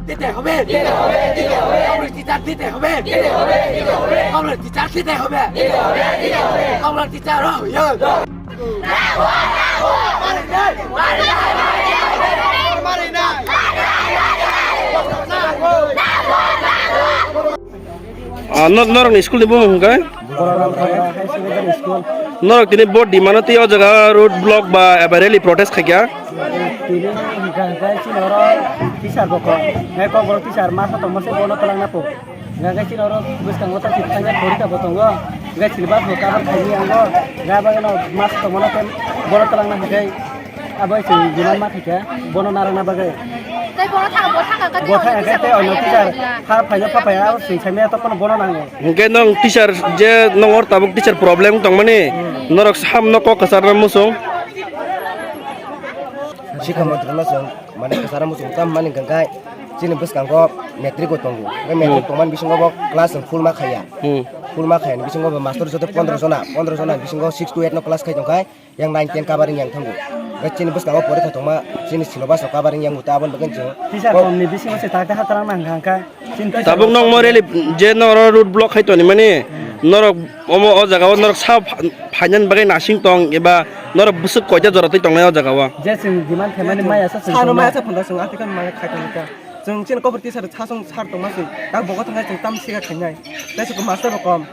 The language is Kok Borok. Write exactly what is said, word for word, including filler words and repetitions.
দিতে হবে, দিতে হবে, দিতে হবে। কংগ্রেস টিচার দিতে হবে, দিতে হবে, দিতে হবে। কংগ্রেস টিচার দিতে হবে, দিতে হবে, দিতে হবে। কংগ্রেস টিচার হো, ইয়ে। Ah, nor-, norokni school ni bumung hwnkhe? Borok Ramthara High Secondary School. Norok tini bo demand-o tei o jaga road block ba eba rally protest khaikha? Tini hwnkha hwnkhe chini oro teacher bo kok. Hwnkhe kok borok teacher masa tongma se bono twlangna po. Hwnkhe chini oro bwskango ta thangya porikha bo tongo. Hwnkhe syllabus bo cover khaini ango. Hwnkhe bagwino masa tongmano khe bono twlangna hwnkhe. Abo chwng demand ma khaikha, bono narwkna bagwi. Tei bono thang, bo thang kha, bo thang kha tei ono teacher har phaino pha phaiya, abo chwng saimaya to bono nango. Hwnkhe nwng teacher je nwng or tabuk teacher problem tongmani, hmm, norok samno kok kwcharna muchung. Sikha montri no chwng mane kwcharna muchung tam mani hwnkhe chini bwskango matric bo tongo. Hwnkhe matric, hmm, tongmani bisingo bo class chwng full ma khaiya. Hmm. Full ma khaiyani bisingo bo master joto pondro jona, pondro jona bisingo six to eight no class khai tongkhai. Yang nine ten covering yang thango. Bai chini bwskango porikha tongma, chini syllabus rok covering yang uta aboni bagwi chwng. Teacher kok komni bisingo se tak tak hatrang nang kha kha. Chini teacher tabuk rok nong mo rally je noro road block khai toni mani, hmm, norok omo o jaga o norok sa pha-, phainan bagwi nasing tong eba norok bwswk koita jora twi tongnai o jaga o. Je chwng demand khaimani maya sa chwng sano tongnai. Maya sa phunda chwng atikhan maya khai tongkha. Chwng chini kobor teacher sasong sar tongma se. Tak bogo thangnai chwng tam siga khainai. Tei se master bo kom.